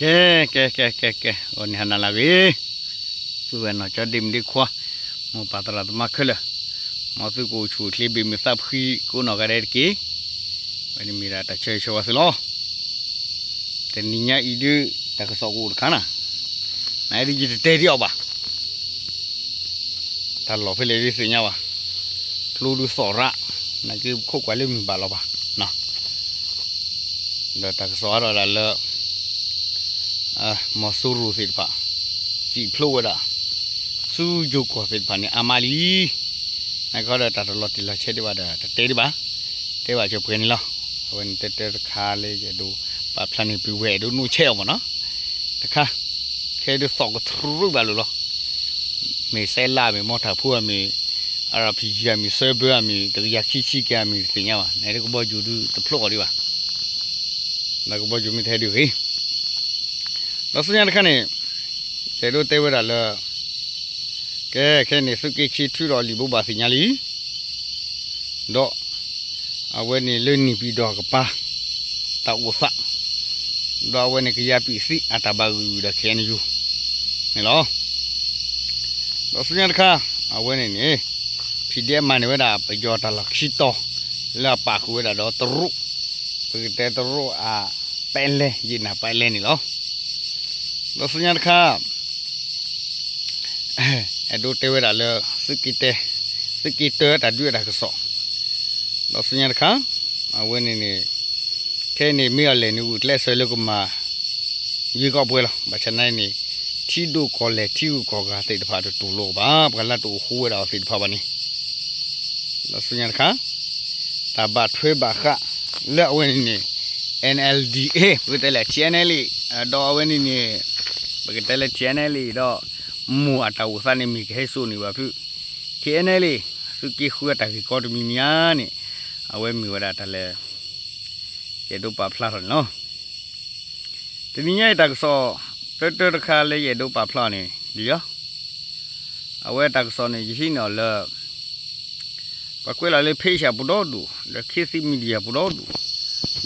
ကဲ ကဲ ကဲ ကဲ ကဲ ဂီၤနံၤဟါနၤလၢအဂ့ၤ, ပုၢ်ဝဲၢ်နီၢ်ကၠီဒ့မုၣ်ဒ့ခွါ, မိၢ်ပၢ်သရၣ်သမါခဲလၢာ်, မ်သုကအိၣ်ဆူၣ်အိၣ်ချ့ ဘ့ၣ်မုာ်သးဖှံ ကိးနီၢ်ဂၤဒဲးတက့ၢ်. ဝဲန့ၣ်မ့ၢ်ဒၣ်တၢ်ဆၢဂ့ၤဆၢဝါသုလီၤ. တနံၤညါအံၤဒုး တၢ်ကစီၣ်ကအိၣ်တခါနၤ, နဒုးယတတဲဒံးအီၤဘၣ်. တၢ်လီၢ်ဖဲလဲၣ်ဒုးသ့ၣ်ညါဘၣ်, ကျိဒုးသီၣ်ရၣ်, နာ်က့ပခိၣ်ကွၢ်လၢမုၢ်ဘၣ်လီၤဘၣ်. ဒီးတၢ်ကစီၣ်အါထီၣ်ဒၣ်လၢ မီၤစိရိၤသ့ၣ်တဖၣ် စံၣ်ဖျိဝဲဒၣ် ဆူယိၤကီၢ်သ့ၣ်တဖၣ်န့ၣ် အါမးလံ. နကီဒီးတၢ်တလီၤတံၢ်လီၤဆဲးဒံးဘၣ်ဒီး တတဲဒံးဘၣ်, တဲဘၣ်စၢၤပှဲၤန့ၣ်လီၤ. အဝဲန့ၣ်တၢတၢတခါလၢယအဲၣ်ဒိးပာ်ဖျါန့ၣ် ပုၢ်ဝဲၢ်အဲၣ်ဒိးနုာ်ဆဲးအီၤမ့ၢ်နီၤ, တခါ ခဲဒုးသီၣ်ကတြူၢ်ဘၣ်လိာ်လီၤ. မ့ၢ်စဲးလးမ့ၢ် မီထၢၣ်ဖိအမံၤ, အရၣ်ဖံးယံၤအမံၤ, စၢဘၢအမံၤ, တကယၤခံဆံကဲအမံၤ တသ့ၣ်ညါဘၣ်. နဒုးကဘီယူၤဒုးတဖျိအီၤဒံးဘၣ်. ဒီးကဘီယူၤမ့ၢ်တဟဲဒုးဂ့ၤ, ဒီးဆူညါတခါန့ၣ် ယအဲၣ်ဒိးတဲဝဲဒၣ်လၢ ကဲ ခဲအံၤန့ၣ် သုးက့ခံထုးထီၣ်လံာ်ဘိးဘၣ်သ့ၣ်ညါလံ. ဒီး အဝဲန့ၣ်လၢနံၣ်ပံၤဒီးကပၤ တၢ်အိၣ်သး, ဒီးအဝဲန့ၣ်ကယၤပံာ်သံအတၢ်ဘၣ်ဂုာ်ဒီး ခ့ၣ်အဲၣ်ယူၣ် န့ၣ်လီၤ. ဒီးဆူညါတခါ အဝဲန့ၣ်န့ၣ် ဖံးဒဲးမၤန့ၢ်ဝဲဒၣ်ပယီၤတၢ်လီၢ်ခံတီၤ လၢအပာ်ဃုာ်ဝဲဒၣ်ဒီးတရူး, ပကတဲတရူးအ ပလဲ ယံာ်နၢ်ပလဲန့ၣ်လီၤ. ဒီးဆူညါတခါ အဲၣ်ဒိးတဲဝဲဒၣ်လၢ သုးက့တဲ သုးက့တၢတၢ်ဒုးအတၢ်ကစီၣ်, ဒီးဆူညါတခါ အဝဲန့ၣ်န့ၣ် ခဲအံၤန့ၣ် မ့ၢ်အီၤလဲၣ်န့ၣ် ဂုာ်ကျဲးစၢးလၢကမၤ ယံၤကီးပှဲၤလီၤ. ဘၣ်ဆၣ်သနာ်က့န့ၣ် ထံဒိၣ်ကီၢ်လဲၢ် ထံဂုၤကီၢ်ဂၤသ့ၣ်တဖၣ်တတူၢ်လိာ်ဘၣ် ပှၤလၢတအိၣ်ဃူဝဲဒၣ်အီၤသ့ၣ်တဖၣ်ဘၣ်န့ၣ်, ဒီးဆူညါတခါ တၢ်ဘၣ်ထွဲဘၣ်ဃး လၢအဝဲန့ၣ်န့ၣ် NLDA ပကတဲလဲၣ် ထံ NLA ဒီးအဝဲန့ၣ်န့ၣ် ပကတဲလၢ ထံ NLA ဒီး မိၢ်အတၢ်အိၣ်သးန့ၣ် မ့ၢ်ကဟဲစိာ်န့ၢ်ဘၣ်ဖု ခ့ၣ်အဲၣ်ယူၣ် သုးက့ဃုအတၢ်ဂ့ၢ်ကီတမံၤမံၤဧါန့ၣ် အဝဲမ့ၢ်ဝဲဒၣ်တၢ်လၢ ယအဲၣ်ဒိးပာ်ဖျါထီၣ်န့ၣ်လီၤ. တနံၤညါအံၤတၢ်ကစီၣ် တၢတၢတခါလၢယအဲၣ်ဒိးပာ်ဖျါအီၤန့ၣ် ဒ်အံၤ အဝဲတၢ်ကစီၣ်န့ၣ် ယဟံးန့ၢ်အီၤလၢ ပှၤကွဲးလီၤလၢ page အပူၤဒီဒူၣ် ဒီး ခေတ်သစ် Media ပူၤဒီဒူၣ်,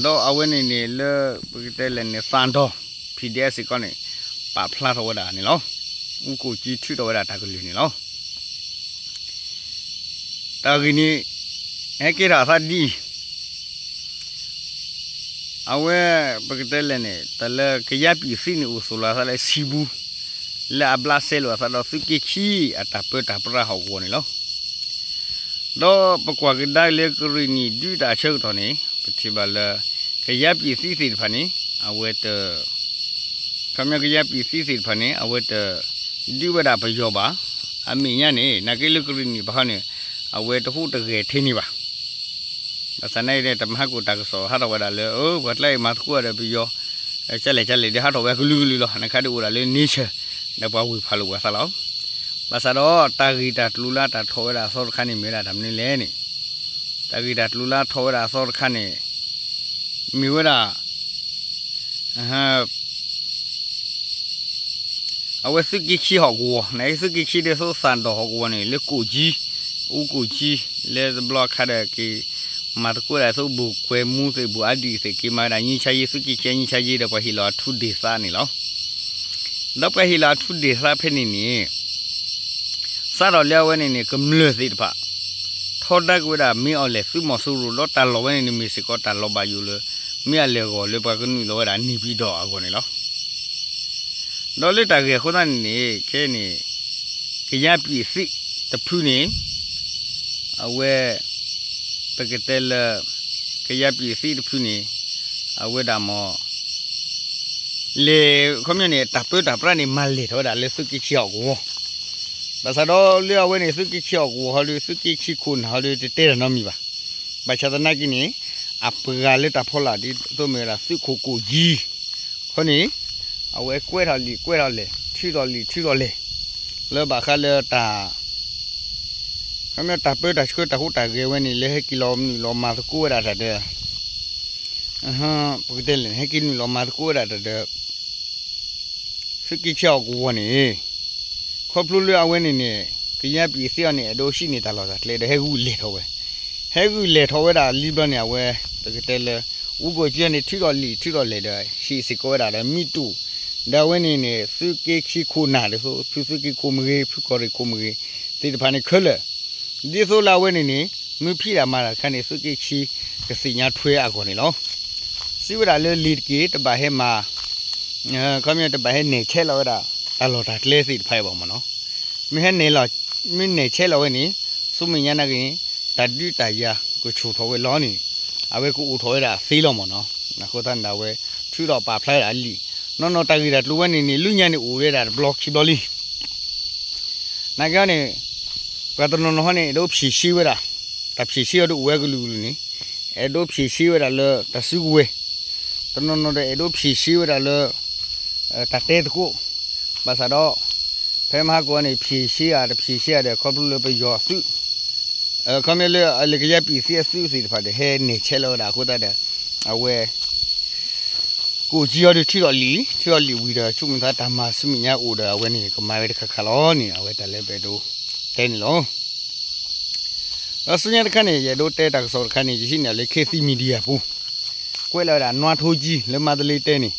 ဒီးအဝဲန့ၣ်န့ၣ်လၢ ပကတဲလဲၣ်န့ၣ် သၣ်ဒီၣ် PDF စ့ၢ်ကီးန့ၣ် ပာ်ဖျါထီၣ်ဝဲဒၣ်န့ၣ်လီၤ. အူကိၣ်ကၠံထုးထီၣ်ဝဲဒၣ်တၢ်ကလုၢ်န့ၣ်လီၤ. တၢ်ဂ့ၢ်န့ၣ် ဟဲကဲထီၣ်အသးဒ်အံၤ, အဝဲ ပကတဲလဲၣ်န့ၣ် တၢ်လၢကယါပံာ်သံန့ၣ် အိၣ်သူၣ်လီၤအသးလၢစံးပူၤ လၢအဘျးစဲလိာ်အသးဒီး သုးက့ခံအတၢ်ပၢတၢ်ပြးဟီၣ်ကဝီၤန့ၣ်လီၤ. ဒီးပကွၢ်ကဒါလၢကရ့ၣ်နံၣ်ဒုးတၢ်ဆၢကတီၢ်န့ၣ် ပထံၣ်ဘၣ်လၢ ကယါပံာ်သံသ့ၣ်တဖၣ်န့ၣ် အဝဲတ ခီပညီကယါပံာ်သံသ့ၣ်တဖၣ်န့ၣ် အဝဲတ ဒုးဝဲဒၣ်ပယီၤဘၣ်. အမဲာ်ညါန့ၣ် နာ်က့လၢကရ့ၣ်နံၣ်ဘၣ်ဃီန့ၣ် အဝဲတဟူးတဂဲၤထဲန့ၣ်ဘၣ်. ဘၣ်ဆၣ်နာ်က့န့ၣ် တမၤဟးကိၣ်တၢ်ကစီၣ်ဟးထီၣ်ဝဲဒၣ်လၢ အၢ ပှၤကျါအံၤမၤသကိးဒီးပယီၤ ကၢ်လဲၣ်ကၢ်လဲၣ်ဒီး ဟးထီၣ်ဝဲကလုာ်ကလုာ်လီၤ. နခါဒုးအိၣ်ဒၣ်လၢ nature ဒီးပှၤဝ့ၢ်ဖးလိာ်ပှၤသးလီၤ. ဘၣ်ဆၣ်ဒီးတၢ်ဂ့ၢ်တၢ်ကျိၤလၢတၢ်ထီၣ်ဝဲဒၣ်အသီတခါန့ၣ် မ့ၢ်ဝဲဒၣ်တၢ်မနုၤလဲၣ်န့ၣ်, တၢ်ဂ့ၢ်တၢ်ကျိၤလၢထီၣ်ဝဲဒၣ်အသီတခါန့ၣ် မ့ၢ်ဝဲဒၣ် အဝဲသုးက့ခံဟီၣ်ကဝီၤ နသုးက့ခံဒ်သိးသၣ်ဒီၣ်ဟီၣ်ကဝီၤန့ၣ် လၢကိၣ်ကၠံ အူကိၣ်ကၠံ လၢတဘျီခါဒီးက့ၤ မၤသကိးဒၣ်သိးဘိၣ်ကွဲၤမူသ့ၣ် ဘိၣ်အါဒံၣ်သ့ၣ် က့ၤမၤဝဲဒၣ်ငြိမ်းချမ်းရေး သုးက့ခံငြိမ်းချမ်းရေးဒီး ပှၤဟ့ၣ်လီၤအထူးဒေသန့ၣ်လီၤ. ဒီးပှၤဟ့ၣ်လီၤအထူးဒေသဖဲန့ၣ်န့ၣ် စးထီၣ်လၢအဝဲန့ၣ်န့ၣ် ကမျၢၢ်သ့ၣ်တဖၣ် ထီဒါက့ၤဝဲဒၣ်မ့ၢ်အီၤလဲၣ် သုးမီၤစိရိၤ ဒီးတၢ်လီၢ်ဝဲန့ၣ်န့ၣ် မ့ၢ်စ့ၢ်ကီးတၢ်လီၢ်ဘၣ်ယိၣ်လၢ မ့ၢ်အလဲၢ်အဂီၢ်လၢပှၤကနုာ်လီၤဝဲဒၣ်န့ၣ်ပံၤဒီးအဂီၢ်န့ၣ်လီၤ. ဒီးလၢတၢ်ဂ့ၢ်အဃိသတးန့ၣ်န့ၣ် ခဲအံၤန့ၣ် ကယါပံာ်သံတဖုန့ၣ် အဝဲ ပကတဲလၢ ကယါပံာ်သံတဖုန့ၣ် အဝဲဒၣ်မ့ၢ် လဲၤ ခီပညီန့ၣ် တၢ်ပၢတၢ်ပြးန့ၣ် မၤလဲၤထီၣ်ဝဲဒၣ်လၢသုးက့ခံဟီၣ်ကဝီၤ, ဘၣ်ဆၣ်ဒီးလၢအဝဲန့ၣ် သုးက့ခံဟီၣ်ကဝီၤဟီဒီး သုးက့ခံခိၣ်နၢ်ဟီဒီး တတဲတၢ်နီတမံၤဘၣ်. ဘၣ်ဆၣ်သနာ်က့န့ၣ် အပှၤလၢတၢ်ဖီလာ်ဒ်သိးမ့ၢ်ဝဲဒၣ် သုးခိၣ်ကိၣ်ကၠံ ခီန့ၣ် အဝဲကွဲးထီၣ်လံာ်ကွဲးထီၣ်လဲၢ် ထုးထီၣ်လံာ်ထုးထီၣ်လဲၢ် လၢဘၣ်ဃးလၢတၢ် ခီပညီတၢ်ပၢတၢ်ဆှၢတၢ်ဟူးတၢ်ဂဲၤဝဲန့ၣ် လၢဟဲက့ၤလီၤနုာ်လီၤမၤသကိးဝဲဒၣ်တၢ်ဒီး ပကတဲလဲၣ် ဟဲက့ၤနုာ်လီၤမၤသကိးဝဲဒၣ်တၢ်ဒီး သုးက့ခံဟီၣ်ကဝီၤန့ၣ် ခီဖျိလၢအဝဲန့ၣ်န့ၣ် ကယါပံာ်သံအီၤန့ၣ် အဲၣ်ဒိးဟံးန့ၢ်တၢ်လီၢ်တၢ်ကျဲဒီး ဟဲဂုာ်လဲၤထီၣ်ဝဲ, ဟဲဂုာ်လဲၤထီၣ်ဝဲဒၣ်လံဘျီန့ၣ် အဝဲ ပကတဲလၢ အူကိၣ်ကၠံန့ၣ် ထုးထီၣ်လံာ်ထုးထီၣ်လဲၢ်ဒီး ဟ့ၣ်စ့ၢ်ကီးဝဲဒၣ်ဒီး မံတူၢ် ဒီးအဝဲန့ၣ်န့ၣ် သုးက့ခံခိၣ်နၢ်ဒ်သိး ဖုသုးက့ခိၣ်မ့ၢ်ဂ့ၤ ဖုကီၢ်ရ့ၣ်ခိၣ်မ့ၢ်ဂ့ၤ သ့ၣ်တဖၣ်န့ၣ်ခဲလၢာ်, ဒ်သိးလၢအဝဲန့ၣ်န့ၣ် မ့ၢ်ဖံးတၢ်မၤတၢ်တခါန့ၣ် သုးက့ခံကသ့ၣ်ညါထွဲအဂီၢ်န့ၣ်လီၤ. စံးဝဲဒၣ်လၢလံာ်တက့ၢ် တဘၣ်ဟဲမၤ ခီပညီတဘၣ်ဟဲနဲၣ်ဆဲးလီၤဝဲဒၣ် တၢ်လီၢ်တၢ်ကျဲသ့ၣ်တဖၣ်အံၤဘၣ်မ့ၢ်နီၤ, မ့ၢ်ဟဲနဲၣ်လီၤ မ့ၢ်နဲၣ်ဆဲးလီၤဝဲန့ၣ် ဆူမဲာ်ညါနာ်က့န့ၣ် တၢ်ဒုးတၢ်ယၤကဆူၣ်ထီၣ်ဝဲလီၤန့ၣ် အဝဲကအိၣ်ထီၣ်ဝဲဒၣ်သ့လီၤမ့ၢ်နီၤ, အဃိသတးန့ၣ်ဒီးအဝဲ ထုးထီၣ်ပာ်ဖျါဝဲဒၣ်အလံာ် နီၢ်နီၢ်တၢ်ဂ့ၢ်တၢ်ကျိၤဝဲန့ၣ်န့ၣ် လၢညါန့ၣ်အိၣ်ဝဲဒၣ်တဘျီခံဘျီလံ နာ်က့န့ၣ် ပှၤတနီၤနီၤဟီန့ၣ် အဲၣ်ဒိးဖြေရှင်းဝဲဒၣ်, တၢ်ဖြေရှင်းအီၤဒုးအိၣ်ဝဲကလုာ်ကလုာ်န့ၣ်, အဲၣ်ဒိးဖြေရှင်းဝဲဒၣ်လၢတၢ်စုကဝဲၤ, တနီၤနီၤဒီးအဲၣ်ဒိးဖြေရှင်းဝဲဒၣ်လၢ တၢ်တဲသကိး, ဘၣ်ဆၣ်ဒီး ဖဲမဟါကိးန့ၣ် ဖြေရှင်းဧါ တဖြေရှင်းဧါ ဒီးခီဖျိလၢပယီၤအသုး, ခီဖျိလၢလၢကယၤပံာ်သံအသုးသ့ၣ်တဖၣ်ဒီး ဟဲနဲၣ်ဆဲးလီၤဝဲဒၣ်အဃိသတးဒီး အဝဲ ကိၣ်ကံအီၤဒုးထုးထီၣ်လံာ်, ထုးထီၣ်လံာ်ဝံၤဒီး ဆိကမိၣ်သးတၢ်မၤဆူမဲာ်ညါအိၣ်ဒီး အဝဲန့ၣ်ကမၤဝဲတခါခါလီၤန့ၣ် အဝဲတၢ်လၢပအဲၣ်ဒိးတဲန့ၣ်လီၤ. ဒီးဆူညါတခါန့ၣ် ယအဲၣ်ဒိးတဲတၢ်ကစီၣ်တခါန့ၣ် ယဟံးန့ၢ်လၢ ခေတ်သစ် Media ပူၤ, ကွဲးလီၤဝဲဒၣ် နွားထိုးကြီး လၢမန္တလေးတိုင်းန့ၣ်,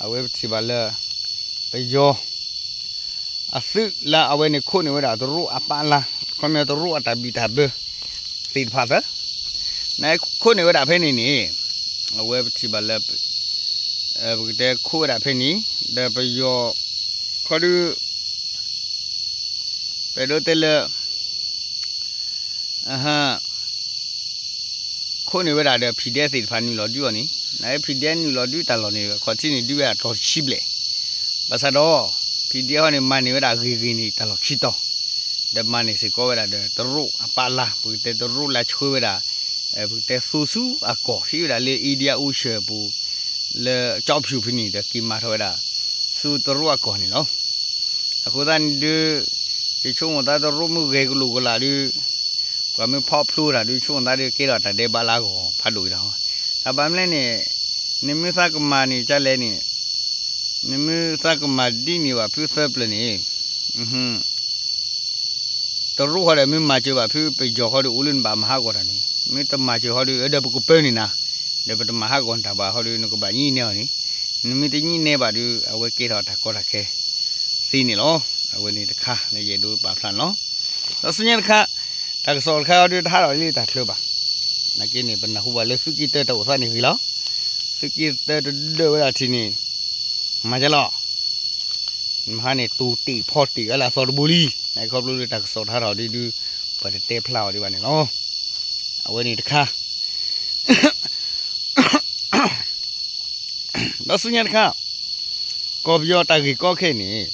အဝဲပထံၣ်ဘၣ်လၢ ပယီၤ အသုးလၢအဝဲန့ၣ်ခိးန့ၢ်ဝဲဒၣ်တရူးအပာ်လၢ်, ခီပညီတရူးအတၢ်ဘံၣ်တၢ်ဘၢ သ့ၣ်တဖၣ်သၢ, နခိးန့ၢ်ဝဲဒၣ်ဖဲန့ၣ်န့ၣ်, အဝဲပထံၣ်ဘၣ်လၢ ပကတဲခိးဝဲဒၣ်ဖဲန့ၣ်, ဒီးပယီၤ ခီဒု ပအဲၣ်ဒိးတဲလၢ ခိးန့ၢ်ဝဲဒၣ်ဒီး PDF သ့ၣ်တဖၣ်နုာ်လီၤဒုးအီၤန့ၣ်, န PDF နုာ်လီၤဒုးတၢ်လီၢ်န့ၣ် ခီၣ်ထံးန့ၣ်ဒုးဝဲဒၣ်တီၤတဆံဘျဲၣ်, ဘၣ်ဆၣ်ဒီး PDF ဟီန့ၣ် မၤန့ၢ်ဝဲဒၣ်ဂ့ၤဂ့ၤန့ၣ် တၢ်လီၢ်ခံတီၤ, ဒီးမၤန့ၢ်စ့ၢ်ကီးဝဲဒၣ်ဒီး တရူးအပာ်လၢ် ပကတဲတရူးလၢဆှၢဝဲဒၣ် ပကတဲသူဆူအကီၢ် ဟံးဝဲဒၣ်လၢ Indian Ocean အပူၤ လၢကၠီဖၠူၣ်ဖဲန့ၣ်ဒီး က့ၤမၤထီၣ်ဝဲဒၣ် ဆူတရူးအကီၢ်န့ၣ်လီၤ. အဃိသတးန့ၣ်ဒုး ယဆိကမိၣ်သးတရူးမုၢ်ဂဲၤကလိာ်ကလာ်ဒုး ပှၤမ့ၢ်ဖီၣ်ဖျိတၢ်ဒုး ဆိကမိၣ်သးဒုးကဲထီၣ်တၢ်ဒဲးဘးလၢအဂီၢ်ဖးဒိၣ်ဒီး, တၢ်ဘၣ်မနုၤလဲၣ်န့ၣ် နမ့ၢ်သးကမၤန့ၣ်ကလဲၣ်န့ၣ်, နမ့ၢ်သးကမၤဒ်န့ၣ်ဘၣ်ဖုသၢပျၢၤန့ၣ် တရူးဃီဒီး မ့ၢ်မၤစၢၤဘၣ်ဖုပယီၤဃီဒီး အိၣ်လၢနဘၣ်မၤဟးဂီၤတၢ်န့ၣ်, မ့ၢ်တမၤစၢၤဃီဒီး ဒီးပကပၢနုာ်နၤ, ဒီးပတမၤဟးဂီၤနတၢ်ဘၣ်ဃီဒီး နကဘၣ်ညံၣ်နဲအီၤန့ၣ်, နမ့ၢ်တညံၣ်နဲဘၣ်ဒီး အဝဲကဲထီၣ်တၢ်ကီတၢ်ခဲသ့န့ၣ်လီၤ. အဝဲန့ၣ်တခါလၢယအဲၣ်ဒိးပာ်ဖျါန့ၣ်လီၤ. ဒီးဆူညါတခါ တၢ်ကစီၣ်တခါအံၤဒီး တဟးထီၣ်လၢတၢ်ချၢဘၣ်. နာ်က့န့ၣ် ပနၢ်ဟူဘၣ်လၢသုးက့တၢတၢ်အိၣ်သးန့ၣ်ဂ့ၤလီၤ. သုးက့တၢတဒၢးဝဲဒၣ်ထံၣ်န့ၣ် မၤကလီၤ မဟါန့ၣ် တူၢ်တ့ၢ်ဖီတ့ၢ်ဝဲလၢအသီတဘိလံ. နာ်က့ခီဖျိလၢတၢ်ကစီၣ်တဟးထီၣ်ဒုဒု ပှၤတတဲဖျါအီၤဒံးဘၣ်န့ၣ်လီၤ. အဝဲန့ၣ်တခါ ဒီးဆူညါတခါ ကီၢ်ပယီၤတၢ်ဂ့ၢ်ကီခဲအံၤန့ၣ်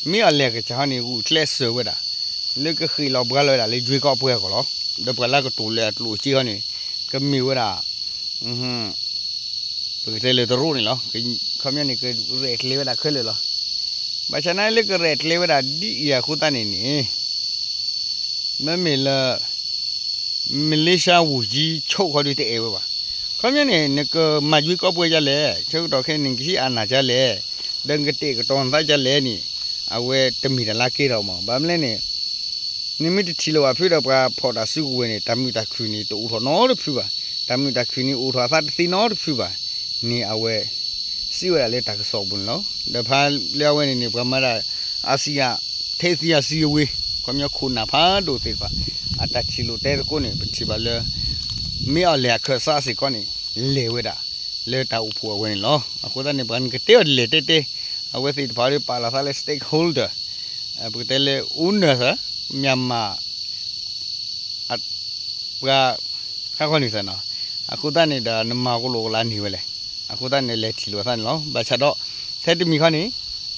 မ့ၢ်အီၤလဲၣ်ကစၢ်ဟီန့ၣ် ဂုာ်ကျဲးစၢးဝဲဒၣ် လၢကဃ့ၢ်လီၤဘှါလီၤဝဲဒၣ်လၢ ရွေးကောက်ပွဲ အဂီၢ်လီၤ. ဒီးပှၤလၢကတိၤလၢအကျိၣ်အစ့ဟီန့ၣ် ကမ့ၢ်ဝဲဒၣ် ပကတဲလၢတရူးန့ၣ်လီၤ. ခီပညီန့ၣ် ကရဲၣ်ကျဲၤဝဲဒၣ်ခဲလၢာ်လီၤ. ဘၣ်ဆၣ်နာ်လၢကရဲၣ်ကျဲၤဝဲဒၣ်ဒ်အံၤအဃိသတးန့ၣ်န့ၣ် မ့မ့ၢ်လၢ မလ့ၡါ ဝန်ကြီးချုပ် ခီဒုတအဲၣ်ဝဲဘၣ်. ခီပညီန့ၣ် နကမၤ ရွေးကောက်ပွဲ ဒ်လဲၣ်, ဆၢကတီၢ်ခဲအံၤ နကဟံး အာဏာ ဒ်လဲၣ်, ဒီးနကတဲာ်ကတီၤနသးဒ်လဲၣ်န့ၣ် အဝဲတမ့ၢ်တၢ်လၢကဲထီၣ်မး. ဘၣ်မနုၤလဲၣ်န့ၣ် နမ့ၢ်တထံၣ်လိာ်ဘၣ်ဖုဒီးပှၤဖီၣ်တၢ်စုကဝဲၤန့ၣ် တၢ်မုာ်တၢ်ခုၣ်န့ၣ် တအိၣ်ထီၣ်နီတဖုဘၣ်. တၢ်မုာ်တၢ်ခုၣ်န့ၣ် အိၣ်ထီၣ်အသးတသ့နီတဖုဘၣ်န့ၣ် အဝဲ စံးဝဲဒၣ်လၢတၢ်ကစီၣ်ပူၤန့ၣ်လီၤ. ဒီးဖဲလၢအဝဲန့ၣ်န့ၣ် ပှၤမၤဒၣ် အၤစံယၤ ထိပ်သီးအစည်းအဝေး ခီပညီခိၣ်နၢ်ဖးဒိၣ်သ့ၣ်တဖၣ် အတၢ်ထံၣ်လိာ်တဲသကိးန့ၣ် ပထံၣ်ဘၣ်လၢ မ့ၢ်အီၤလဲၣ်အခၢၣ်စးစ့ၢ်ကီးန့ၣ် လဲၤဝဲဒၣ် လၢတၢ်အိၣ်ဖှိၣ်အဝဲန့ၣ်လီၤ. အဃိသတးန့ၣ် ပှၤနကတဲအီၤဒ်လဲၣ်တဲတဲ အဝဲသ့ၣ်တဖၣ်ဒီးပာ်လီၤသးလၢ stakeholder ပကတဲလၢ owner သၢ မြန်မာ ပှၤ ခါခီန့ၣ်သၢနီၤ, အဃိသတးန့ၣ်ဒီး နမၤကလိာ်ကလါန့ၢ်ဝဲလဲၣ်. အဃိသတးန့ၣ် လဲၤထံၣ်လိာ်သးန့ၣ်လီၤ. ဘၣ်ဆၣ်ဒီး ထဲတမံၤခီန့ၣ်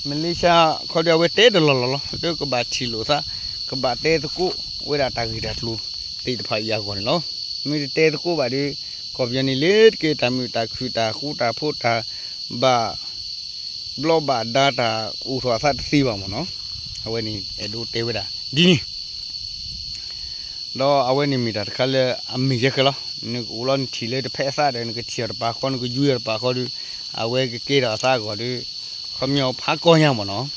မလ့ၡါ ခီဒုးအဝဲတဲတလီၢ်လီၢ်လီၤ လၢကဘၣ်ထံၣ်လိာ်သး ကဘၣ်တဲသကိးဝဲဒၣ်တၢ်ဂ့ၢ်တၢ်ကျိၤသ့ၣ်တဖၣ်အံၤအဂီၢ်န့ၣ်လီၤ. မ့ၢ်တတဲသကိးဘၣ်ဒီး ကီၢ်ပယီၤန့ၣ်လၢတက့ၢ် တၢ်မုာ်တၢ်ခုၣ် တၢ်ဃူတၢ်ဖိး တၢ်ဘၣ် ဘျီးဘၣ်ဒါ တၢ်အိၣ်ထီၣ်အသးတသ့ဘၣ်မ့ၢ်နီၤ. အဝဲန့ၣ်အဲၣ်ဒိးတဲဝဲဒၣ်ဒ်န့ၣ် ဒီးအဝဲန့ၣ်မ့ၢ်တၢ်တခါလၢအမ့ၢ်ယဲၢ်ဃဲလီၤ. နကအိၣ်လီၤနထံၣ်လၢတဖဲအသးဒီး နကထံၣ်အီၤတပၤဃီ နကယွံအီၤတပၤဃီဒီး အဝဲကကဲထီၣ်အသးအဂီၢ်ဒီး ခီပညီဖးကီညါမ့ၢ်နီၤ.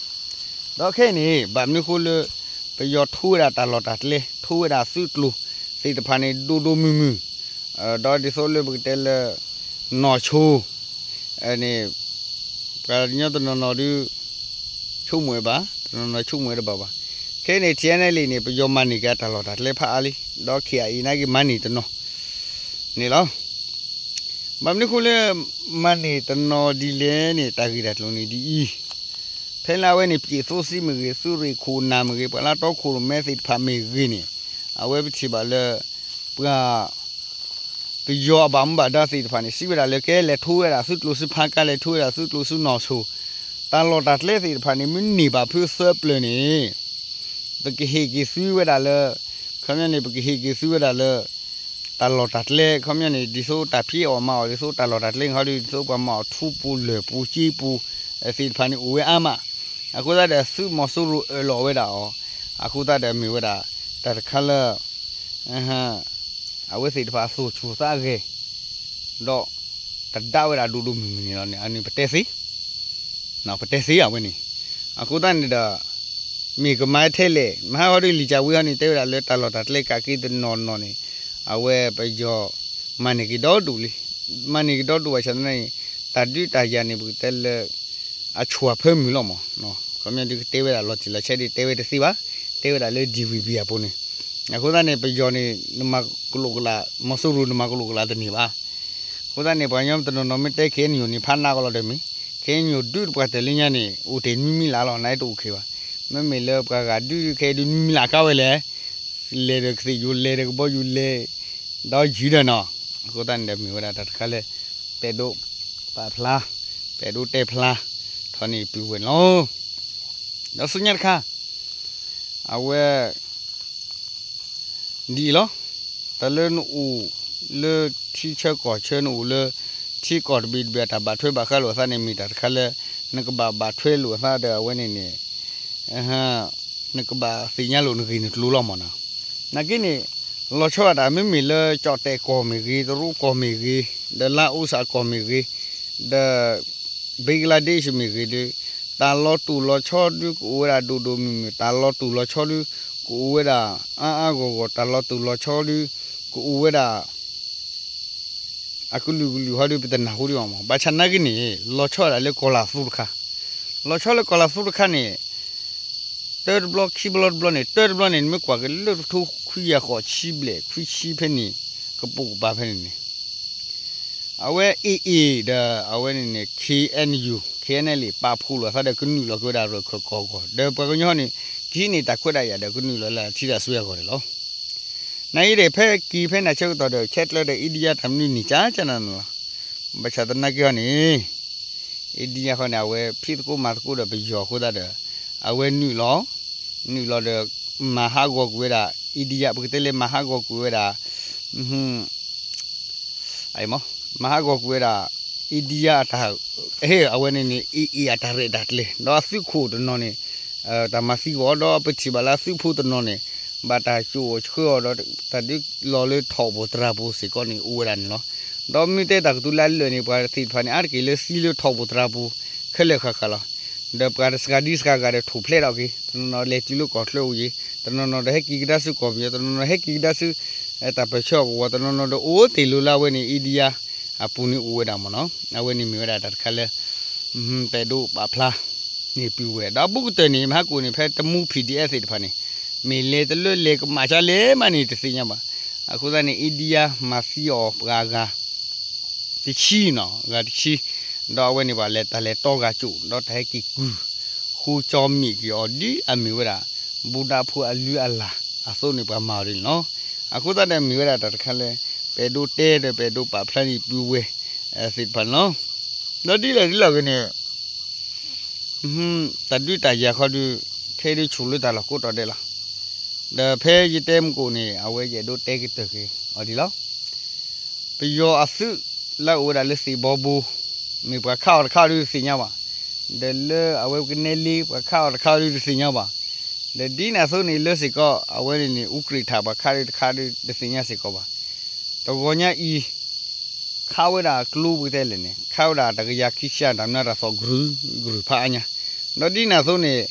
ဒီးခဲအံၤန့ၣ် ဘၣ်မနုၤဃိလၢ ပယီၤထိဝဲဒၣ်တၢ်လီၢ်တၢ်ကျဲ ထိဝဲဒၣ်သုးကျိၤသ့ၣ်တဖၣ်န့ၣ် ဒိၣ်ဒိၣ်မုၢ်မုၢ် ဒီးဒ်သိးလၢပကတဲလၢ နီၢ်ဆိ န့ၣ် ပှၤကညီတနီၤနီၤဒုး ဆိကမိၣ်ဝဲဘၣ်, တနီၤနီၤဆိကမိၣ်ဝဲတဘၣ်ဘၣ်. ခဲအံၤန့ၣ် ထံၣ်န့ၢ်လံန့ၣ် ပယီၤမၤန့ၢ်က့ၤတၢ်လီၢ်တၢ်ကျဲဖးအါလံ, ဒီး ခ့ၣ်အံၤ နာ်က့ၤမၤန့ၢ်တနီၤ န့ၣ်လီၤ. ဘၣ်မနုၤအဃိလၢ မၤန့ၢ်တနီၤဒ်လဲၣ်န့ၣ် တၢ်ဂ့ၢ်တၢ်ကျိၤန့ၣ်ဒ်အံၤ, ဖဲလၢအဝဲန့ၣ် ပျ့ၤသိစံမ့ၢ်ဂ့ၤ, သုးရ့ၣ်ခိၣ်နၢ်မ့ၢ်ဂ့ၤ, ပှၤလၢတီခိၣ်ရိၣ်မဲသ့ၣ်တဖၣ်မ့ၢ်ဂ့ၤန့ၣ်, အဝဲပထံၣ်ဘၣ်လၢ ပှၤ ပယီၤအဘၣ်မူဘၣ်ဒါသ့ၣ်တဖၣ်န့ၣ် စံးဝဲဒၣ်လၢ ကဲလဲၤထိဝဲဒၣ်သုးကျိၤဆူဖါကါ, လဲၤထိဝဲဒၣ်သုးကျိၤဆူနီၢ်ဆိၣ်, တၢ်လီၢ်တၢ်ကျဲသ့ၣ်တဖၣ်န့ၣ် မ့ၢ်န့ၢ်ဘၣ်ဖုသၢပျၢၤန့ၣ် ပကဟ့ၣ်က့ၤသုဝဲဒၣ်လၢ ခီပညီန့ၣ် ပကဟ့ၣ်က့ၤသုဝဲဒၣ်လၢ တၢ်လီၢ်တၢ်ကျဲ ခီပညီန့ၣ် ဒ်သိးတၢ်ဖံးအီၣ်မၤအီၣ် ဒ်သိးတၢ်လီၢ်တၢ်ကျဲန့ၣ်ခီဒီး ဒ်သိးပှၤမၤအီၣ်ထူပူၤလၢၢ်ပူၤစ့ပူၤ သ့ၣ်တဖၣ်န့ၣ်အိၣ်ဝဲအါမး. အဃိသတးဒီး သုးမီၤစိရိၤအၢၣ်လီၤဝဲဒၣ်အီၤ, အဃိသတးဒီးမ့ၢ်ဝဲဒၣ် တၢ်တခါလၢ အဝဲသ့ၣ်တဖၣ်အသိၣ်ဆူၣ်သးဂဲၤ ဒီး တဒါဝဲဒၣ်ဒိၣ်ဒိၣ်မုၢ်မုၢ်န့ၣ်လီၤန့ၣ် အန့ၣ်ပတဲသ့, ပတဲသ့အဝဲန့ၣ်. အဃိသတးန့ၣ်ဒီး မ့ၢ်ကမၤထဲလဲၣ်, မဟါဃီဒီး လံာ်ကၢ်ဝံဟီန့ၣ် တဲဝဲဒၣ်လၢတၢ်လီၢ်တၢ်ကျဲကးက့ၤတနီၤနီၤန့ၣ် အဝဲပယီၤ မၤန့ၢ်က့ၤဒီဒိၣ်လံ, မၤန့ၢ်က့ၤဒီဒိၣ်ဘၣ်ဆၣ်သနာ်က့ တၢ်ဒုးတၢ်ယၤန့ၣ် ပကတဲလၢ အဆူၣ်အဖၢမုၢ်လီၤမး, ခီပညီဒုးကတဲဝဲဒၣ်လီၤတံၢ်လီၤဆဲးဒ်တဲဝဲတသ့ဘၣ်, တဲဝဲဒၣ်လၢ DVB အပူၤန့ၣ်. အဃိသတးန့ၣ် ပယီၤန့ၣ် နမၤကလိာ်ကလး မီၤစိရိၤ နမၤကလိာ်ကလးတန့ၢ်ဘၣ်. အဃိသတးန့ၣ် ပှၤကညီတနီၤနီၤမ့ၢ်တဲ KNU န့ၣ် ဖးနးကလီၤဒီးမ့ၢ် KNU ဒုးတပှၢ်တၢၢ်လၢညါန့ၣ် အိၣ်တ့ၢ်နွံမံလးလီၤ နတအိၣ်ခံဘၣ်. မ့မ့ၢ်လၢပှၤဂၤဒုး ခဲဒုးနွံမံလးကါဝဲလဲၣ်, လဲၤဒီးကသ့ၣ်ယိၤ လဲၤဒီးကဘီယူၤ လဲၤဒီးယုၢ်ဒီးနီၤ. အဃိသတးန့ၣ်ဒီးမ့ၢ်ဝဲဒၣ်တၢ်တခါလၢ ပအဲၣ်ဒိးပာ်ဖျါ ပအဲၣ်ဒိးတဲဖျါ ထီၣ်န့ၢ်ပုၢ်ဝဲၢ်န့ၣ်လီၤ. ဒီးဆူညါတခါ အဝဲ ဒ်အံၤလီၤ. တၢ်လၢနအိၣ်လၢထံဆၢကီၢ်ဆၢ နအိၣ်လၢထံကီၢ်တဘ့ၣ်တဘ့ၣ်အတၢ်ဘၣ်ထွဲဘၣ်ဃးလိာ်အသးန့ၣ် မ့ၢ်တၢ်တခါလၢ နကဘၣ်ဘၣ်ထွဲလိာ်အသးဒီးအဝဲန့ၣ်န့ၣ် နကဘၣ်သ့ၣ်ညါလိာ်နဂ့ၢ်နကျိၤလီၤမးနီၤ. နာ်က့န့ၣ် လီၤဆီဒၣ်တၢ်မ့မ့ၢ်လၢကၠီၣ်တဲၣ်ကီၢ်မ့ၢ်ဂ့ၤ, တရူးကီၢ်မ့ၢ်ဂ့ၤ, ဒီးလါအိစၣ်ကီၢ်မ့ၢ်ဂ့ၤ, ဒီး Bangladesh မ့ၢ်ဂ့ၤဒီး တၢ်လီၤတူာ်လီၤဆီဒုကအိၣ်ဝဲဒၣ်ဒိၣ်ဒိၣ်မုၢ်မုၢ်, တၢ်လီၤတူာ်လီၤဆီဒုကအိၣ်ဝဲဒၣ် အါအါဂီၢ်ဂီၢ်, တၢ်လီၤတူာ်လီၤဆီဒုကအိၣ်ဝဲဒၣ် အကလုာ်ကလုာ်ဟီဒုး ပတနၢ်ဟူဒံးဘၣ်မး. ဘၣ်ဆၣ်နာ်က့န့ၣ် လီၤဆီဒၣ်လၢကီၢ်လၤသူတခါ, လီၤဆီလၢကီၢ်လၤသူတခါန့ၣ် တၢတဘျီခံဘျီတဘျီန့ၣ်, တၢတဘျီန့ၣ် နမ့ၢ်ကွၢ်က့ၤလၢတထိခွံကယၤဃိးဆံဘျဲၣ် ခွံဆံဖဲန့ၣ် ကပိာ်ကပၤဖဲန့ၣ်န့ၣ် အဝဲ AA ဒီး အဝဲန့ၣ်န့ၣ် KNU KNLA ပာ်ဖှိၣ်လိာ်သးဒီးကနုာ်လီၤက့ၤဝဲဒၣ်ရၢၢ်ခၢၣ်ကီၢ်ဂီၢ်, ဒီးပှၤကညီန့ၣ် ကဟံးန့ၢ်တၢ်ခွဲးတၢ်ယာ်ဒီးကနုာ်လီၤလၢထံတၢ်စွဲအဂီၢ်န့ၣ်လီၤ. နာ်က့ဒီး ဖဲက့ၤဖဲန့ၣ်ဆၢကတီၢ်ဒီး ဆဲးကျၢဒီး India တၢ်မနုၤန့ၣ် ကကနၣ်နီၤလီၤ. ဘၣ်ဆၣ်သနာ်က့ဟီန့ၣ် India ဃီန့ၣ် အဝဲဖံးသကိးမၤသကိးဒီးပယီၤအဃိသတးဒီး အဝဲနုာ်လီၤ, နုာ်လီၤဒီး မၤဟးဂီၤကွံာ်ဝဲဒၣ် India, ပကတဲလၢမၤဟးဂီၤကွံာ်ဝဲဒၣ် မၤဟးဂီၤကွံာ်ဝဲဒၣ် India အတၢ် အဝဲန့ၣ်န့ၣ် AA အတၢ်ရဲၣ်တၢ်ကျဲၤ ဒီးအသုးခိၣ်တနီၤန့ၣ် တၢ်မၤသံကွံာ်အီၤ ဒီးပထံၣ်ဘၣ်လၢအသုးဖိတနီၤန့ၣ် ဘၣ်တၢ်ကိးဆှၢအီၤဒီး တၢ်ဒုးလီၤလၢထိၣ်ဖိတြၢ်ဖိစ့ၢ်ကီးန့ၣ် အိၣ်ဝဲဒၣ်န့ၣ်လီၤ. ဒီးမ့ၢ်တဲတၢ်ကတိၤလၢအလၢာ်န့ၣ် ပှၤသ့ၣ်တဖၣ်န့ၣ် အါတက့ၢ်လၢသံလၢထိၣ်ဖိတြၢ်ဖိ ခဲလၢာ်ဃၣ်ဃၣ်လီၤ. ဒီးပှၤတစှၤဒံစှၤဂၤဒီးထိၣ်ဖျဲးထီၣ်က့ၤ, တနီၤနီၤလဲၤတုၤလၢကီၢ်ချၢအိၣ်က့ၤ, တနီၤနီၤဒီးဟဲက့ၤကဒါဆူကီၢ်ပယီၤ, တနီၤနီၤဟဲက့ၤကဒါဆူ တၢ်ပၢၢ်ဆၢအကဝီၤ, တနီၤနီၤဒီးအိၣ်တ့ၢ်လိာ်လၢအဝဲန့ၣ် India အပူၤန့ၣ်အိၣ်ဝဲဒၣ်မးနီၤ. အဝဲန့ၣ်မ့ၢ်ဝဲဒၣ်တၢ်တခါလၢ ပအဲၣ်ဒိးပာ်ဖျါန့ၢ်ပုၢ်ဝဲၢ် ဒီးအဘူးကတၢၢ်န့ၣ် မဟါကိၣ်န့ၣ် ဖဲတမူ PDF သ့ၣ်တဖၣ်န့ၣ် မ့ၢ်လဲၤတလၢလဲၤကမၣ်ကလဲၣ်မးန့ၣ် တသ့ၣ်ညါဘၣ်. အဃိသတးန့ၣ် India မၤသံအီၤပှၤဂၤ တဆံနီၤ, ဂၤတဆံ, ဒီးအဝဲန့ၣ်ပှၤလဲၤတၢ်လဲၤတီဂၤကၠိၣ် ဒီးတၢ်ဟဲက့ၤကုၢ် ဃိကၠီမ့ၢ်က့ၤအီၤဒ်အမ့ၢ်ဝဲဒၣ် ဘူးဒးဖိအလုၢ်အလၢ်အသိးန့ၣ် ပှၤမၤအီၤဒ်န့ၣ်လီၤ. အဃိသတးဒီးမ့ၢ်ဝဲဒၣ်တၢ်တခါလၢ ပအဲၣ်ဒိးတဲဒီးပအဲၣ်ဒိးပာ်ဖျါန့ၢ်ပုၢ်ဝဲၢ်သ့ၣ်တဖၣ်န့ၣ်လီၤ. ဒီးဒ်လဲၣ်ဒ်လဲၣ်ဂ့ၤန့ၣ် တၢ်ဒုးတၢ်ယၤဃီဒီး ခဲဒုးဆူၣ်လၢတၢ်လီၢ်ကိးတီၤဒဲးလီၤ. ဒီးဖဲယတဲမုၢ်ကိၣ်န့ၣ် အဝဲယအဲၣ်ဒိးတဲကတၢၢ်က့ၤအီၤဒ်လီၤ. ပယီၤအသုးလၢအအိၣ်ဝဲဒၣ်လၢသ့ၣ်ဘီဘိ မ့ၢ်ပှၤခးအီၤတခါဒီးတသ့ၣ်ညါဘၣ်. ဒီးလၢအဝဲကနဲလ့ ပှၤခးအီၤတခါဒီးတသ့ၣ်ညါဘၣ်. ဒီးဒ်န့ၣ်အသိးန့ၣ် လၢစ့ၢ်ကီး အဝဲန့ၣ်န့ၣ် အူကြ့ၣ်ထၣ် ပှၤခးဒီးတခါဒီးတသ့ၣ်ညါစ့ၢ်ကီးဘၣ်. တဂီၤညါအံၤ ခးဝဲဒၣ်ကျိပကတဲလဲၣ်န့ၣ် ခးဝဲဒၣ်တကယၤခံဆံ တၢ်မနုၤတၢ်သီၣ် ကြုၢ်ကြုၢ်ဖးအါညါ. ဒီးဒ်န့ၣ်အသိးန့ၣ်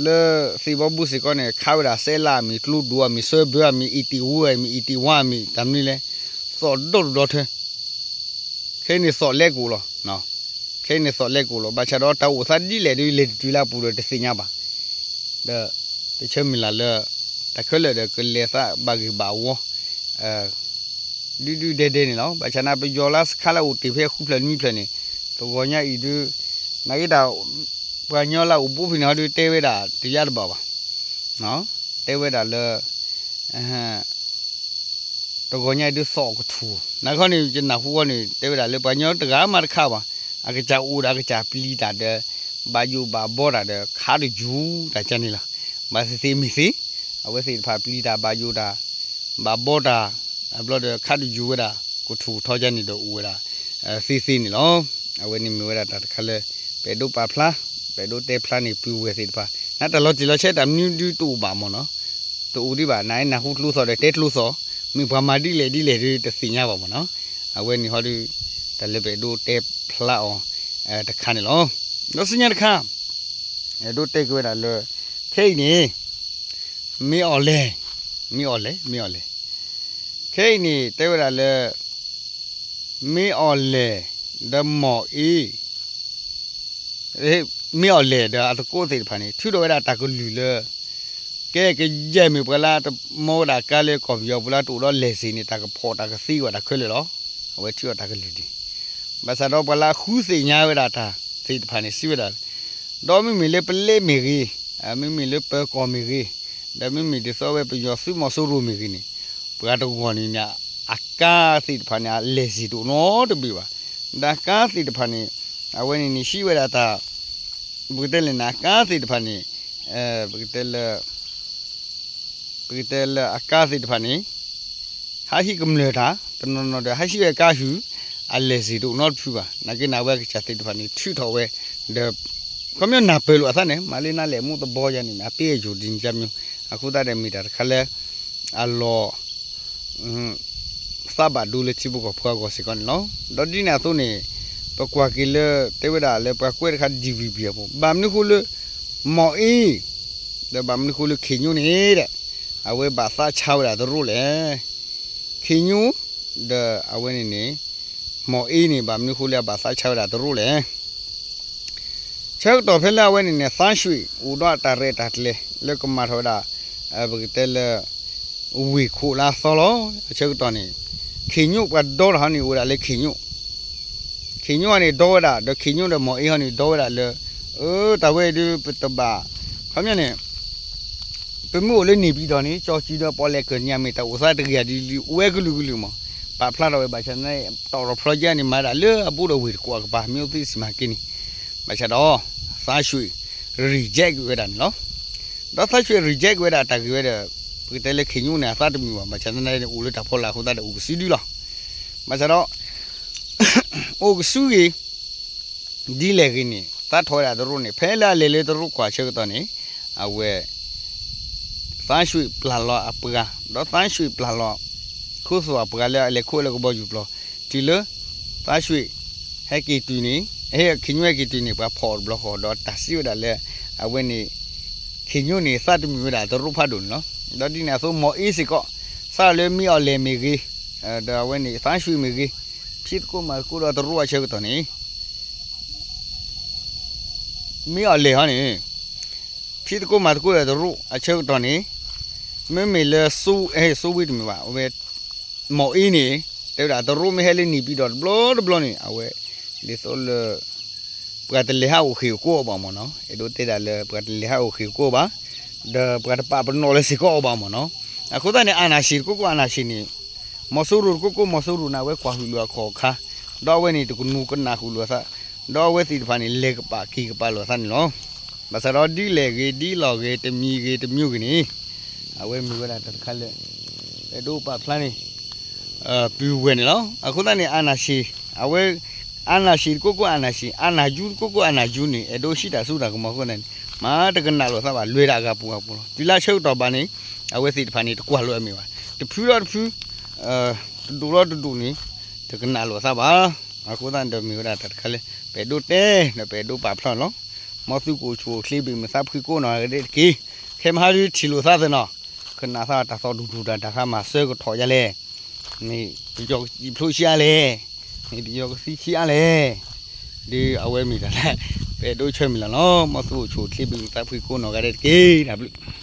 လၢသ့ၣ်ဘီဘိစ့ၢ်ကီးန့ၣ် ခးဝဲဒၣ်စဲးလးအမံၤ ကျိဒိၣ်အမံၤ စၢဘၢအမံၤ အံၣ်တံၣ်ဝၢအမံၤ အံၣ်တံၣ်ဝါအမံၤ တၢ်မနုၤလဲၣ် သီၣ်ဒီဒူၣ်ဒီထၢ ခဲအံၤန့ၣ်သီၣ်လဲကိၣ်လီၤ. ခဲအံၤန့ၣ်သီၣ်လဲကိာ်လီၤ. ဘၣ်ဆၣ်ဒီးတၢ်အိၣ်သးဒ်လဲၣ်ဒီး လဲၤတတုၤလၢအပူၤဒီးတသ့ၣ်ညါဘၣ်. ဒီး တဆၢမုၢ်လၢ်လၢ တၢ်ခဲလၢာ်ဒီးကလဲၤသးဘၣ်ဂ့ၢ်ဘၣ်ဝီ ဒုဒုဒဲဒဲန့ၣ်လီၤ. ဘၣ်ဆၣ်န့ၣ် ပယီၤလၢစခါလၢအိၣ်တ့ၢ်ဖဲဃုဖျၢၣ်နွံဖျၢၣ်န့ၣ် တဂီၤညါအံၤဒု နာ်က့တၢ် ပှၤကညီလၢအိၣ်ဘူးဖဲန့ၣ်ဟီဒု တဲဝဲဒၣ်တယါတဘၣ်ဘၣ်. တဲဝဲဒၣ်လၢ တဂီၤညါအံၤဒုသီၣ်ကထူၣ် နာ်ခီန့ၣ် ယနၢ်ဟူဃီန့ၣ် တဲဝဲဒၣ်လၢပှၤကညီတဂၤမးတခါဘၣ် အကစၢ်အိၣ်ဒီးအကစၢ်ပျံၤတၢ်ဒီး ဘၣ်ယိၣ်ဘၣ်ဘီတၢ်ဒီး ခးတယူၤတၢ်ကန့ၣ်လီၤ. ဘၣ်သ့ၣ်သ့ၣ်မ့ၢ်သ့ အဝဲသ့ၣ်တဖၣ်ပျံၤတၢ်ဘၣ်ယိၣ်တၢ် ဘၣ်ဘီတၢ် အဘျီဒီးခးတယူၤဝဲဒၣ် ကထူၣ်ကထီကန့ၣ်ဒီးအိၣ်ဝဲဒၣ် သ့သ့န့ၣ်လီၤ. အဝဲန့ၣ်မ့ၢ်ဝဲဒၣ်တၢ်တခါလၢ ပအဲၣ်ဒိးပာ်ဖျါ ပအဲၣ်ဒိးတဲဖျါန့ၣ် ပုၢ်ဝဲၢ်သ့ၣ်တဖၣ် နတၢ်လီၤတံၢ်လီၤဆဲးတၢ်မနုၤဒုတအိၣ်ဘၣ်မ့ၢ်နီၤ တအိၣ်ဒံးဘၣ် နနၢ်ဟူကျိသီၣ်ဒီးတဲကျိသီၣ် မ့ၢ်ပှၤမၤဒ်လဲၣ်ဒ်လဲၣ်ဒုတသ့ၣ်ညါဘၣ်မ့ၢ်နီၤ. အဝဲန့ၣ်ဟီဒု တၢ်လၢပအဲၣ်ဒိးတဲဖျါအီၤ တခါန့ၣ်လီၤ. ဒီးဆူညါတခါ အဲၣ်ဒိးတဲက့ၤဝဲဒၣ်လၢ ခဲအံၤန့ၣ် မ့ၢ်အီၤလဲၣ် မ့ၢ်အီၤလဲၣ် မ့ၢ်အီၤလဲၣ် ခဲအံၤန့ၣ် တဲဝဲဒၣ်လၢ မ့ၢ်အီၤလဲၣ် ဒီးမီၢ်အ့ မ့ၢ်အီၤလဲၣ်ဒီးအသကိးသ့ၣ်တဖၣ်န့ၣ် ထုးထီၣ်ဝဲဒၣ်တၢ်ကလုၢ်လၢ ကဲကယဲၢ်မ့ၢ်ပှၤလၢတမီဝဲဒၣ်ကါလၢကီၢ်ပယီၤပူၤလၢတအိၣ်ဒီးလဲၤစ့န့ၣ် တၢ်ကဖီၣ်တၢ်ကသ့ဝဲဒၣ်ခဲလၢာ်လီၤ. အဝဲထုးထီၣ်တၢ်ကလုၢ်ဒ် ဘၣ်ဆၣ်ဒီးပှၤလၢအဃုသ့ၣ်ညါဝဲဒၣ်တၢ်သ့ၣ်တဖၣ်န့ၣ် စံးဝဲဒၣ် ဒီးမ့မ့ၢ်လၢပလဲမ့ၢ်ဂ့ၤ, မ့မ့ၢ်လၢပၢၤကီၢ်မ့ၢ်ဂ့ၤ, ဒီးမ့မ့ၢ်ဒ်သိးဝဲပယီၤသုးမီၤစိရိၤမ့ၢ်ဂ့ၤန့ၣ်, ပှၤတဂီၢ်န့ၣ်န့ၣ် အကါသ့ၣ်တဖၣ်န့ၣ် အလဲၤစ့တအိၣ်နီတဘ့ၣ်ဘၣ်. ဒီးအကါသ့ၣ်တဖၣ်န့ၣ် အဝဲန့ၣ်န့ၣ် စံးဝဲဒၣ်တၢ် ပကတဲလဲၣ်န့ၣ် အကါသ့ၣ်တဖၣ်န့ၣ် ပကတဲလၢ ပကတဲလၢအကါသ့ၣ်တဖၣ်န့ၣ် ဟးဟံးကမျၢၢ်တၢ် တနီၤနီၤဒီး ဟးဟံးဝဲကါဟုၣ် အလဲၤစ့တအိၣ်နီတဖုဘၣ်. နာ်က့န့ၣ်အဝဲကစၢ်သ့ၣ်တဖၣ်န့ၣ် ထုးထီၣ်ဝဲ ဒီး ခီပညီနၢ်ပၢၢ်လိာ်အသးန့ၣ် မၤလၢနၤလဲၣ်မူသဘီယါန့ၣ် အပ့ၢ်အယိာ်ဒ်န့ၣ်ကမံၤ အဃိသတးဒီးမ့ၢ်တၢ်တခါလၢ အလီၢ် သးဘၣ်ဒိလၢထံဖိကီၢ်ဖိအဂီၢ်စ့ၢ်ကီးန့ၣ်လီၤ. ဒီးဒ်န့ၣ်အသိးန့ၣ် ပကွၢ်က့ၤလၢ တဲဝဲဒၣ်လၢပှၤကွဲးတခါ DVB အပူၤ ဘၣ်မနုၤဃိလၢ မီၢ်အ့ ဒီးဘၣ်မနုၤဃိလၢခ့ၣ်ညိၣ်န့ၣ်ဒီး အဝဲဘၣ်သးဆါဝဲဒၣ်တရူးလဲၣ်. ခ့ၣ်ညိၣ် ဒီးအဝဲန့ၣ်န့ၣ် မီၢ်အ့န့ၣ် ဘၣ်မနုၤဃိလၢအဘၣ်သးဆါဝဲဒၣ်တရူးလဲၣ်. ဆၢကတီၢ်ဖဲလၢအဝဲန့ၣ်န့ၣ် သန်းရွှေ အိၣ်ဒီးအတၢ်ရဲၣ်တၢ်ကျဲၤ လၢကမၤထီၣ်ဝဲဒၣ် ပကတဲလၢ ဝ့ၢ်ခိၣ်လၢအသီလီၤ. အဆၢကတီၢ်န့ၣ် ခ့ၣ်ညိၣ်ပှၤဒီတၢ်ဟီန့ၣ် အိၣ်ဝဲဒၣ်လၢခ့ၣ်ညိၣ် ခ့ၣ်ညိၣ်ဟီန့ၣ် ဒီဝဲဒၣ် ဒီးခ့ၣ်ညိၣ်ဒီးမီၢ်အ့ဟီန့ၣ် ဒီဝဲဒၣ်လၢ အၢ တၢ်ဝဲအံၤဒုး ပတဘၣ် ခီပညီန့ၣ် ပမ့ၢ်အိၣ်လၢန့ၣ်ပံၤဒီးန့ၣ် ကၠီကံဒီးပီၣ်လဲၣ်ကၢၢ်ညါမ့ၢ်တၢ်အိၣ်သးတဂ့ၤဒ်လံ အိၣ်ဝဲကလုာ်ကလုာ်မး ပာ်ဖျါထီၣ်ဝဲဘၣ်ဆၣ်န့ၣ် တီၣ်ထီၣ်ဖျီကဲန့ၣ် မၤဒၣ်လၢအဘူးဒီးဝ့ၢ်တကိးအကပၤ မ့ၢ်အိၣ်သ့ၣ်စံးမၤက့န့ၣ် ဘၣ်ဆၣ်ဒီး သန်းရွှေ reject က့ၤဝဲဒၣ်န့ၣ်လီၤ. ဒီးသန်းရွှေ reject က့ၤဝဲဒၣ်တၢ်ဂ့ၢ်ဝဲဒီး ပကတဲလၢခ့ၣ်ညိၣ်န့ၣ် အသးတမုာ်ဘၣ် ဘၣ်ဆၣ်သနာ်က့န့ၣ် အိၣ်လၢတၢ်ဖီလာ်အဃိသတးဒီး အိၣ်ကစုဒုလီၤ. ဘၣ်ဆၣ်ဒီး အိၣ်ကစုဂ့ၤ ဒ်လဲၣ်ဂ့ၤန့ၣ် သးထီၣ်ဝဲဒၣ်တရူးန့ၣ် ဖဲလၢအလဲၤလၢတရူးကွၢ်ဆၢကတီၢ်န့ၣ် အဝဲ သန်းရွှေ ပျၢ်လီၤအပှၤ ဒီးသန်းရွှေ ပျၢ်လီၤ ခိသိၣ်အပှၤလၢအလဲၤခိၣ်လၢကဘီယူၤပျီ တုၤလၢ သန်းရွှေ ဟဲက့ၤတုၤန့ၣ် ဟဲခ့ၣ်ညိၣ်ဟဲက့ၤတုၤန့ၣ် ပှၤဖီၣ်တဘျီဃီ ဒီးတၢ်စံးဝဲဒၣ်လၢ အဝဲန့ၣ် ခ့ၣ်ညိၣ်န့ၣ် သးတမုာ်ဝဲဒၣ်တရူးဖးဒိၣ်န့ၣ်လီၤ. ဒီးဒ်န့ၣ်အသိး မီၢ်အ့စ့ၢ်ကီး စးလၢမ့ၢ်အီၤလဲၣ်မ့ၢ်ဂ့ၤ ဒီးအဝဲန့ၣ် သန်းရွှေ မ့ၢ်ဂ့ၤ ဖံးသကိးမၤသကိးဒီးတရူးအဆၢကတီၢ်န့ၣ် မ့ၢ်အီၤလဲၣ်ဟီန့ၣ် ဖံးသကိးမၤသကိးဒီးတရူးအဆၢကတီၢ်န့ၣ် မ့မ့ၢ်လၢ စိဝ့တမ့ၢ်ဘၣ် အဝဲ မီၢ်အ့န့ၣ် တဲဝဲဒၣ်တရူးမ့ၢ်ဟဲလၢန့ၣ်ပံၤဒီးတဘျီတဘျီန့ၣ် အဝဲ ဒ်သိးလၢ ပှၤတလဲၤဟးအိၣ်ဃ့ၢ်အိၣ်ကိးအီၤဘၣ်မ့ၢ်နီၤ အဲၣ်ဒိးတဲဒၣ်လၢပှၤတလဲၤဟးအိၣ်ဃ့ၢ်အိၣ်ကိးဘၣ် ဒီးပှၤတပာ်ပနီၣ်လၢစ့ၢ်ကီးအီၤဘၣ်မ့ၢ်နီၤ အဃိသတးန့ၣ် အာဏာရှင်တကိးကိး အာဏာရှင်န့ၣ် မီၤစိရိၤတကိးကိး မီၤစိရိၤန့ၣ် အဝဲကွၢ်ဟုၣ်လိာ်အခီၣ်အခါ ဒီးအဝဲန့ၣ်တကနူၤကနၣ်ဃုာ်လိာ်အသး ဒီးအဝဲသ့ၣ်တဖၣ်န့ၣ် လဲၤကပာ်က့ၤကပာ်လိာ်အသးန့ၣ်လီၤ. ဘၣ်ဆၣ်ဒီးဒ်လဲၣ်ဂ့ၤ ဒ်လဲၣ်ဂ့ၤ တမံၤဂ့ၤ တမံၤဂ့ၤန့ၣ် အဝဲမ့ၢ်ဝဲဒၣ်တၢ်တခါလၢ အဲၣ်ဒိးပာ်ဖျါန့ၣ် ပုၢ်ဝဲၢ်န့ၣ်လီၤ. အဃိသတးန့ၣ် အာဏာရှင် အဝဲ အာဏာရှင်တကိးကိး အာဏာရှင် အာဏာယူတကိးကိး အာဏာယူန့ၣ် အဲၣ်ဒိးဟံးတၢ်စိတၢ်ကမီၤအဃိသတးန့ၣ် မၤတကနၣ်လိာ်သးဘၣ် လွဲၢ်ဒၣ်အဂၤပူၤဂၤပူၤလီၤ. တုၤလၢဆၢကတီၢ်ဘၣ်န့ၣ် အဝဲသ့ၣ်တဖၣ်န့ၣ် တကွၢ်လိာ်အမ့ၢ်ဘၣ် တဖုဒီးတဖု တဒူၣ်ဒီးတဒူၣ်န့ၣ် တကနၣ်လိာ်သးဘၣ်. အဃိသတးန့ၣ်ဒီးမ့ၢ်ဝဲဒၣ်တၢ်တခါလၢ ပအဲၣ်ဒိးတဲ ဒီးပအဲၣ်ဒိးပာ်ဖျါန့ၣ်လီၤ. မ်သုကအိၣ်ဆူၣ်အိၣ်ချ့ဘၣ်မုာ်သးဖှံကိးနီၢ်ဂၤဒဲးတက့ၢ်. ခဲမဟါဒုးထံၣ်လိာ်သးသ့နီၤ ကနၣ်သးတၢ်သီၣ်ဒူၣ်ဒူၣ်တၢ်တၢ်ဃါမၤစၢကထီၣ်ယါလဲၣ်. မ့ၢ်ပယီၤကစံၣ်ဖျိဆံးအါလဲၣ်. မ့ၢ်ပယီၤကသံဆံးအါလဲၣ်. ဒ်အဝဲမ့ၢ်တၢ်လၢ ပအဲၣ်ဒိးဆၢမုၢ်လၢ်လီၤ. မ်သုအိၣ်ဆူၣ်အိၣ်ချ့ ပလုၢ်သးဖှံကိးနီၢ်ဂၤဒဲးတက့ၢ်. တၢ်ဘျုး